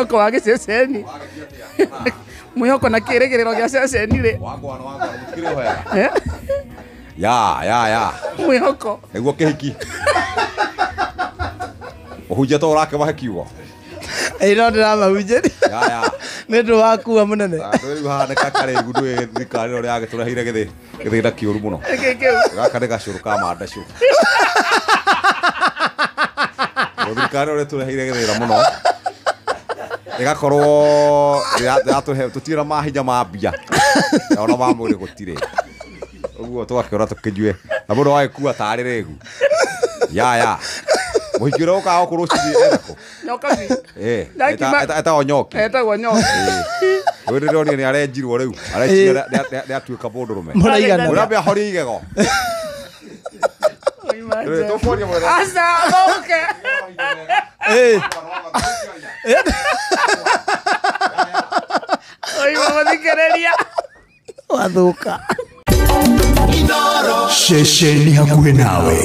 Mwĩhoko wa gĩceceni, mwĩhoko na kĩrĩgĩrĩro gĩa ceceni rĩ. Wagwan, wagwan, mũtikĩrĩ wega. Eh? Ya, ya, ya. Mwĩhoko. Nĩguo kĩhiki. Ũhunjia to ũrakĩmahe kiugo. Ĩ no ndĩramahunjĩria. Ya, ya. Nĩ ũndũ wa kuwa mũnene. Andũ rĩu haha nĩ kakarĩgu ndũĩ thirikari ĩno yagĩtũreheire gĩthĩna kĩũru mũno. Gĩkĩ kĩu. Gaka nĩ gacũrũ ka mandacũ. Thirikari ĩno ĩtũreheire gĩthĩna mũno. Ĩgakorwo ĩratũhe tũtirĩ na mahinya ma mbia. Na ona ma mwĩrĩ gũtirĩ. Ũguo tũgakĩona tũkĩnyue. Na mũndũ agagĩkua tarĩ rĩgu. Ya, ya. Mũhiki ũrĩa ũkaga gũkũ rũcinĩ ena kũ? Nyokabi. Eh, Ndakiuma- etagwo Nyoki. Etagwo Nyoki. Ũyũ ndĩronire nĩ arenjirwo rĩu. Arenjirwo nĩ atuĩka mũndũrũme. Mũraigana. Ũrambe ahorie igego. Imagine. Tũkworia mwega. Aca, thũke. Ĩ. Oima mũthikĩrĩria. Wathũka. Ceceni hakuhĩ nawe.